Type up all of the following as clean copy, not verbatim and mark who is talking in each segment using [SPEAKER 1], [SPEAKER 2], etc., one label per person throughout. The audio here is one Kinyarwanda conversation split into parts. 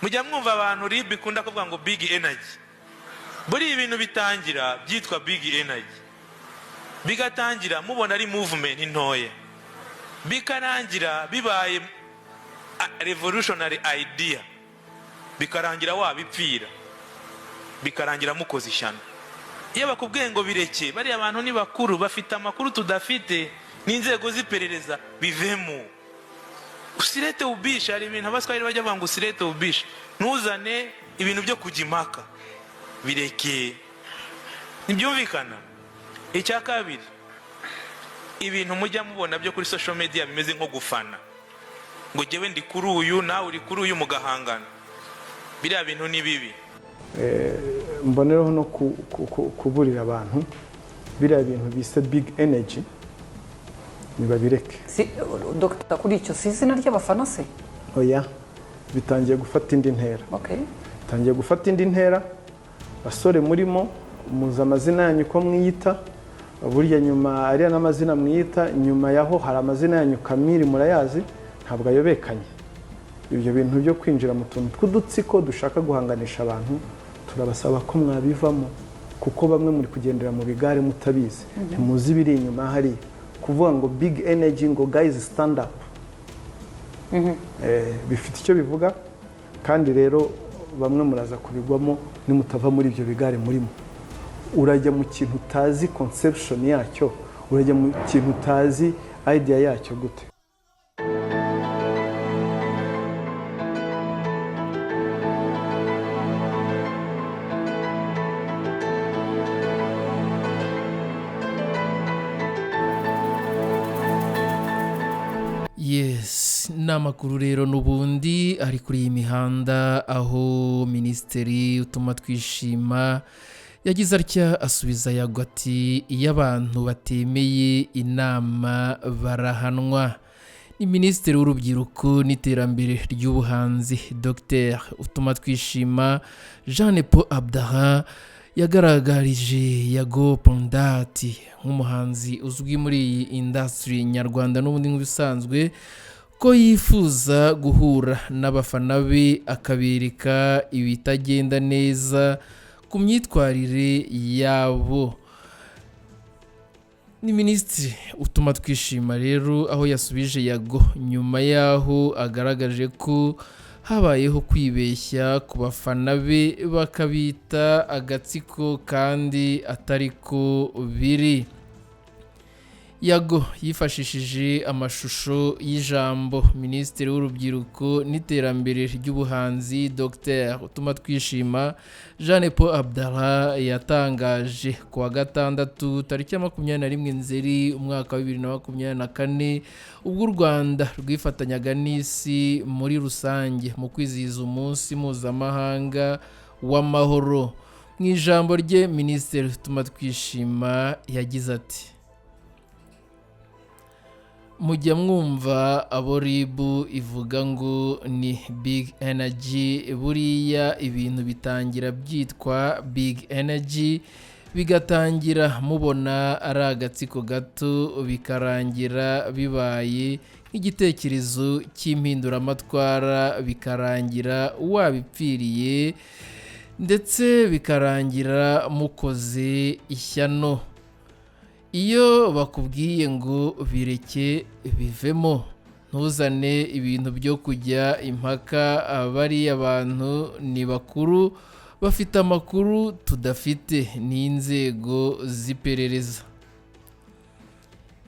[SPEAKER 1] Mujya mwumva abantu RIB ikunda kuvuga ngo big energy. Buriya ibintu bitangira byitwa big energy, bigatangira mubona ari movement ntoya, bikarangira bibaye revolutionary idea, bikarangira wabipfira, bikarangira mukoze ishyano. Iyo bakubwiye ngo bireke, bariya bantu ni bakuru, bafite amakuru tudafite n'inzego z'iperereza, bivemo. Usilete ubishi. Hari ibintu Abaswahili bajya bavuga ngo usilete ubishi, ntuzane ibintu byo kujya impaka, bireke. Ntibyumvikana. Icya kabiri, ibintu mujya mubona byo kuri social media bimeze nko gufana, ngo jyewe ndi kuri uyu, nawe uri kuri uyu, mugahangana, biriya bintu ni bibi.
[SPEAKER 2] Mbonereho no kuburira abantu biriya bintu bise big energy, ntibabireke.
[SPEAKER 3] Si, Dr, kuri icyo, si izina ry'abafana se?
[SPEAKER 2] Oya, bitangiye gufata indi ntera. Bitangiye gufata indi ntera. Basore murimo, muzi amazina yanyu uko mwiyita. Burya nyuma ariya n'amazina mwiyita, nyuma yaho hari amazina yanyu kamiri murayazi, ntabwo ayobekanye. Ibyo bintu byo kwinjira mu tuntu tw'udutsiko dushaka guhanganisha abantu, turabasaba ko mwabivamo, kuko bamwe muri kugendera mu bigare mutabizi, ntimuzi ibiri inyuma hariya. Kuvuga ngo big energy, ngo guys stand up, bifite icyo bivuga. Kandi rero bamwe muraza kubigwamo nimutava muri ibyo bigare murimo. Urajya mu kintu utazi conception yacyo, urajya mu kintu utazi idea yacyo gute?
[SPEAKER 4] Yes, ni amakuru rero n'ubundi ari kuri iyi mihanda, aho Minisitiri Utumatwishima yagize atya asubiza Yago ati: "Iyo abantu batemeye inama barahanwa." Ni Minisitiri w'Urubyiruko n'Iterambere ry'Ubuhanzi, Dr Utumatwishima Jean Paul Abdallah, yagaragarije Yago Pon Dat nk'umuhanzi uzwi muri iyi industry nyarwanda n'ubundi nk'ibisanzwe, ko yifuza guhura n'abafana be akabereka ibitagenda neza ku myitwarire yabo. Ni Minisitiri Utumatwishima rero aho yasubije Yago nyuma y'aho agaragaje ko habayeho kwibeshya ku bafana be, bakabita agatsiko kandi atari ko biri. Yago yifashishije amashusho y'ijambo Minisitiri w'Urubyiruko n'Iterambere ry'Ubuhanzi, Dr Utumatwishima Jean Paul Abdallah, yatangaje ku wa gatandatu tariki ya 21 Nzeri umwaka wa 2024, ubwo u Rwanda rwifatanyaga n'isi muri rusange mu kwizihiza Umunsi Mpuzamahanga w'Amahoro. Mu ijambo rye, Minisitiri Utumatwishima yagize ati: "Mujya mwumva abo RIB ivuga ngo ni big energy. Buriya ibintu bitangira byitwa big energy, bigatangira mubona ari agatsiko gato, bikarangira bibaye nk'igitekerezo cy'impinduramatwara, bikarangira wabipfiriye, ndetse bikarangira mukoze ishyano. Iyo bakubwiye ngo bireke, bivemo, ntuzane ibintu byo kujya impaka. Bariya bantu ni bakuru, bafite amakuru tudafite n'inzego z'iperereza."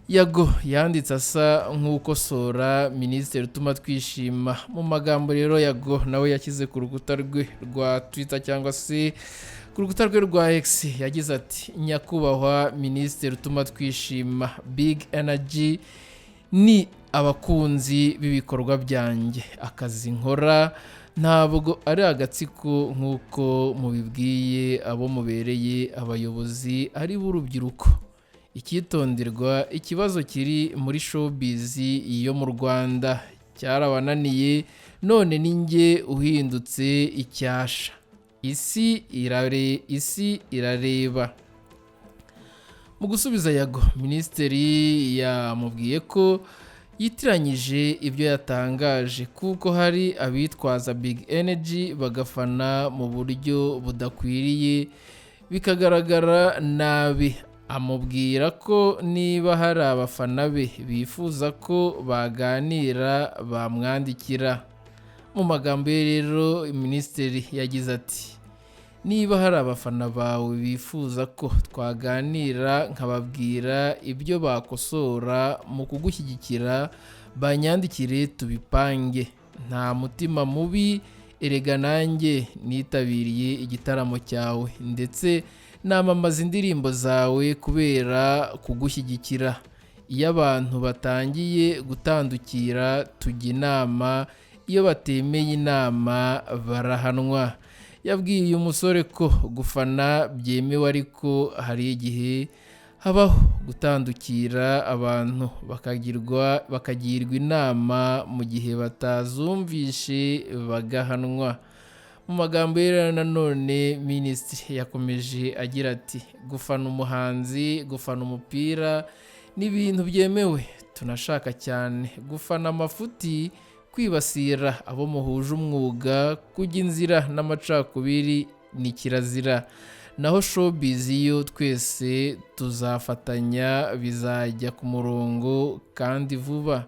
[SPEAKER 4] Yago yanditse asa nk'ukosora Minisitiri Utumatwishima. Mu magambo rero Yago nawe yashyize ku rukuta rwe rwa Twitter cyangwa se ku rukuta rwe rwa X, yagize ati: "Nyakubahwa Minisitiri Utumatwishima, big energy ni abakunzi b'ibikorwa byanjye, akazi nkora, ntabwo ari agatsiko nk'uko mubibwiye abo mubereye abayobozi ari b'urubyiruko. Icyitonderwa, ikibazo kiri muri showbiz yo mu Rwanda cyarabananiye, none ni njye uhindutse icyasha. Isi irareba." Mu gusubiza Yago, minisitiri yamubwiye ko Yitiranyije ibyo yatangaje, kuko hari abitwaza Big Energy bagafana mu buryo budakwiriye, bikagaragara nabi. Amubwira ko niba hari abafana be bifuza ko baganira, bamwandikira. Mu magambo ye rero, minisitiri yagize ati: "Niba hari abafana bawe bifuza ko twaganira, nkababwira ibyo bakosora mu kugushyigikira, banyandikire tubipange. Nta mutima mubi, erega nanjye nitabiriye igitaramo cyawe, ndetse namamaza indirimbo zawe kubera kugushyigikira. Iyo abantu batangiye gutandukira, tujya inama. Iyo batemeye inama, barahanwa." Yabwiye uyu musore ko gufana byemewe, ariko hari igihe habaho gutandukira, abantu bakagirwa inama, mu gihe batazumvishe bagahanwa. Mu magambo ye nanone, minisitiri yakomeje agira ati: "Gufana umuhanzi, gufana umupira ni ibintu byemewe tunashaka cyane. Gufana amafuti, kwibasira abo muhuje umwuga, kujya inzira n'amacakubiri ni kirazira. Naho showbiz yo, twese tuzafatanya, bizajya ku murongo kandi vuba."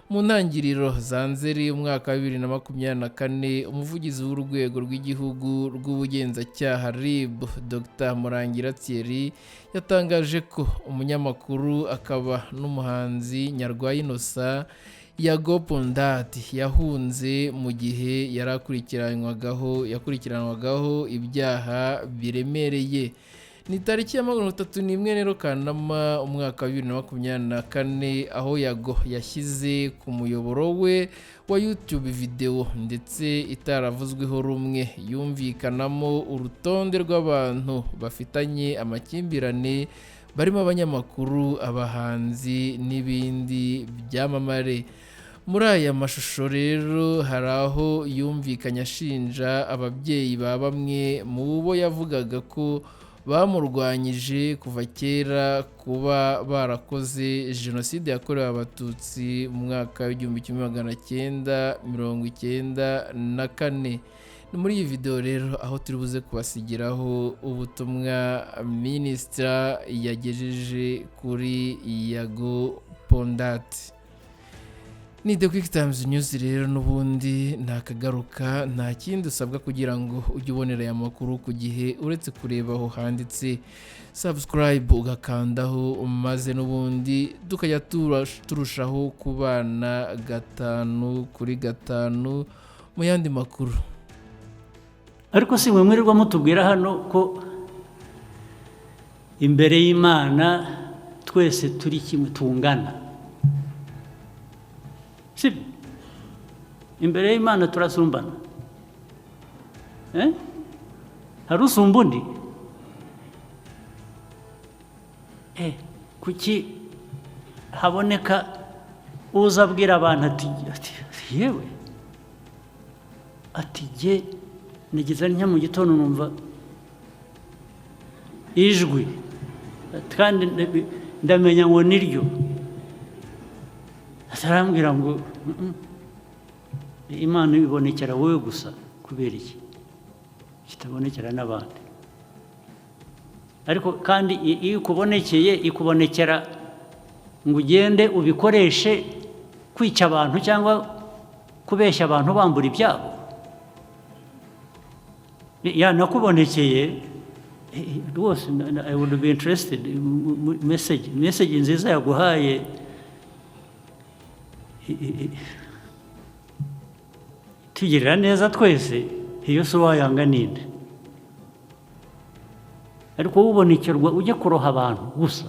[SPEAKER 4] Mu ntangiriro za Nzeri umwaka wa 2024, umuvugizi w'Urwego rw'Igihugu rw'Ubugenzacyaha, RIB, Dr Murangira Thierry, yatangaje ko umunyamakuru akaba n'umuhanzi Nyarwaya Innocent, Yago Pon Dat, yahunze mu gihe yari yakurikiranwagaho ibyaha biremereye. Ni tariki ya 31 rero Kanama umwaka wa 2024, aho Yago yashyize ku muyoboro we wa YouTube videwo ndetse itaravuzweho rumwe, yumvikanamo urutonde rw'abantu bafitanye amakimbirane, barimo abanyamakuru, abahanzi n'ibindi byamamare. Muri aya mashusho rero, hari aho yumvikanye ashinja ababyeyi ba bamwe mu bo yavugaga ko bamurwanyije kuva kera kuba barakoze Jenoside yakorewe Abatutsi mu mwaka w'1994. Ni muri iyi videwo rero aho turi buze kubasigiraho ubutumwa minisitira yagejeje kuri Yago Pon Dat. Ni The Quick Times News rero n'ubundi ntakagaruka. Nta kindi usabwa kugira ngo ujye ubonera aya makuru ku gihe, uretse kureba aho handitse subscribe, ugakandaho, maze n'ubundi tukajya turushaho kubana gatanu kuri gatanu mu yandi makuru.
[SPEAKER 5] Ariko si mwe mwirirwa mutubwira hano ko imbere y'Imana twese turi kimwe, tungana? Sibyo? Imbere y'Imana turasumbana? Eh? Hari usumba undi? Kuki haboneka uza abwira abantu ati "Yewe," ati "jye nigeze ntya mu gitondo numva ijwi, kandi ndamenya ngo niryo, atarambwira ngo Imana ibonekera wowe gusa, kubera iki kitabonekera n'abandi?" Ariko kandi iyo ikubonekeye, ikubonekera ngo ugende ubikoreshe kwica abantu cyangwa kubeshya abantu, bambura ibyabo? Yanakubonekeye rwose, I would be interested message nziza yaguhaye tugirira neza twese. Iyo si wayanga ninde? Ariko wowe ubonekerwa ujya kuroha abantu gusa,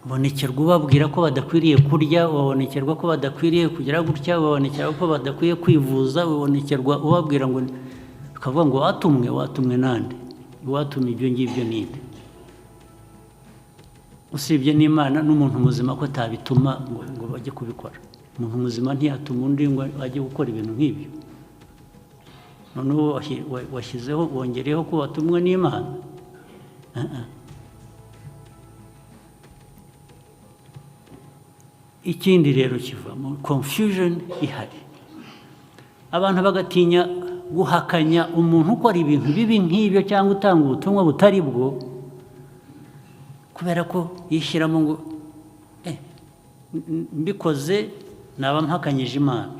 [SPEAKER 5] ubonekerwa ubabwira ko badakwiriye kurya, ubonekerwa ko badakwiriye kugira gutya, ubonekerwa ko badakwiye kwivuza, ubonekerwa ubabwira ngo, ukavuga ngo watumwe. Watumwe nande? Watumye ibyo ngibyo ninde, usibye n'Imana n'umuntu muzima ko atabituma ngo bajye kubikora? Umuntu muzima ntiyatuma undi ngo ajye gukora ibintu nk'ibyo. Noneho washyizeho, wongereyeho ko watumwe n'Imana. Ah, ah. Ikindi rero kivamo confusion ihari, abantu bagatinya guhakanya umuntu ukora ibintu bibi nk'ibyo cyangwa utanga ubutumwa butari bwo, kubera ko yishyiramo ngo mbikoze naba mpakanyije Imana,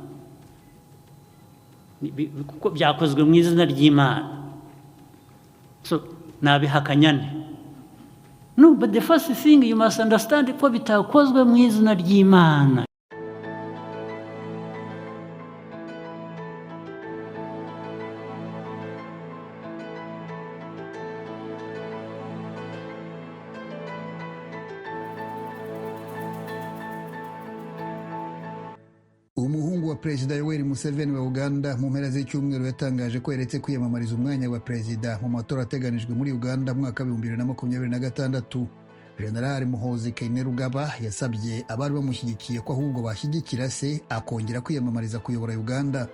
[SPEAKER 5] kuko byakozwe mu izina ry'Imana, so nabihakanya nte? No, but the first thing you must understand ko bitakozwe mu izina ry'Imana.
[SPEAKER 6] Umuhungu wa Perezida Yoweri Museveni wa Uganda mu mpera z'icyumweru yatangaje ko yaretse kwiyamamariza umwanya wa perezida mu matora ateganijwe muri Uganda mu mwaka wa 2026. Generali Muhoozi Kainerugaba yasabye abari bamushyigikiye ko ahubwo bashyigikira se akongera kwiyamamariza kuyobora Uganda.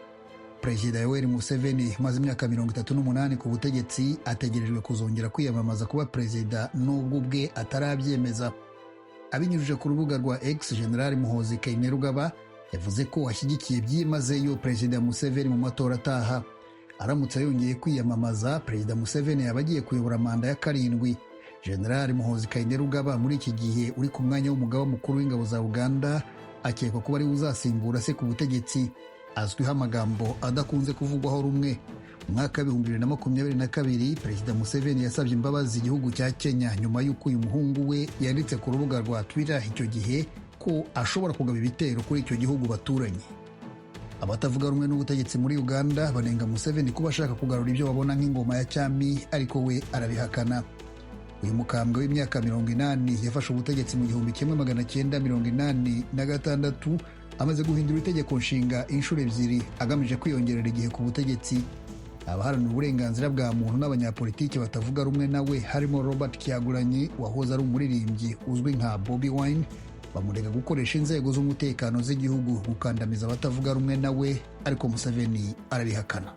[SPEAKER 6] Perezida Yoweri Museveni umaze imyaka 38 ku butegetsi ategerejwe kuzongera kwiyamamaza kuba perezida, nubwo ubwe atarabyemeza. Abinyujije ku rubuga rwa X, Generali Muhoozi Kainerugaba yavuze ko ashyigikiye byimazeyo Perezida Museveni mu matora ataha. Aramutse yongeye kwiyamamaza, Perezida Museveni yaba agiye kuyobora manda ya karindwi. Generali Muhoozi Kainerugaba, muri iki gihe uri ku mwanya w'umugaba mukuru w'ingabo za Uganda, akekwa kuba ariwe uzasimbura se ku butegetsi. Azwiho amagambo adakunze kuvugwaho rumwe. Mu mwaka wa 2022, Perezida Museveni yasabye imbabazi igihugu cya Kenya nyuma y'uko uyu muhungu we yanditse ku rubuga rwa Twitter icyo gihe ko ashobora kugaba ibitero kuri icyo gihugu baturanye. Abatavuga rumwe n'ubutegetsi muri Uganda banenga Museveni kuba ashaka kugarura ibyo babona nk'ingoma ya cyami, ariko we arabihakana. Uyu mukambwe w'imyaka 80 yafashe ubutegetsi mu 1986, amaze guhindura itegeko nshinga inshuro ebyiri agamije kwiyongerera igihe ku butegetsi. Abaharanira uburenganzira bwa muntu n'abanyapolitiki batavuga rumwe nawe, harimo Robert Kyagulanyi wahoze ari umuririmbyi uzwi nka Bobi Wine, bamurega gukoresha inzego z'umutekano z'igihugu gukandamiza abatavuga rumwe nawe, ariko Museveni arabihakana.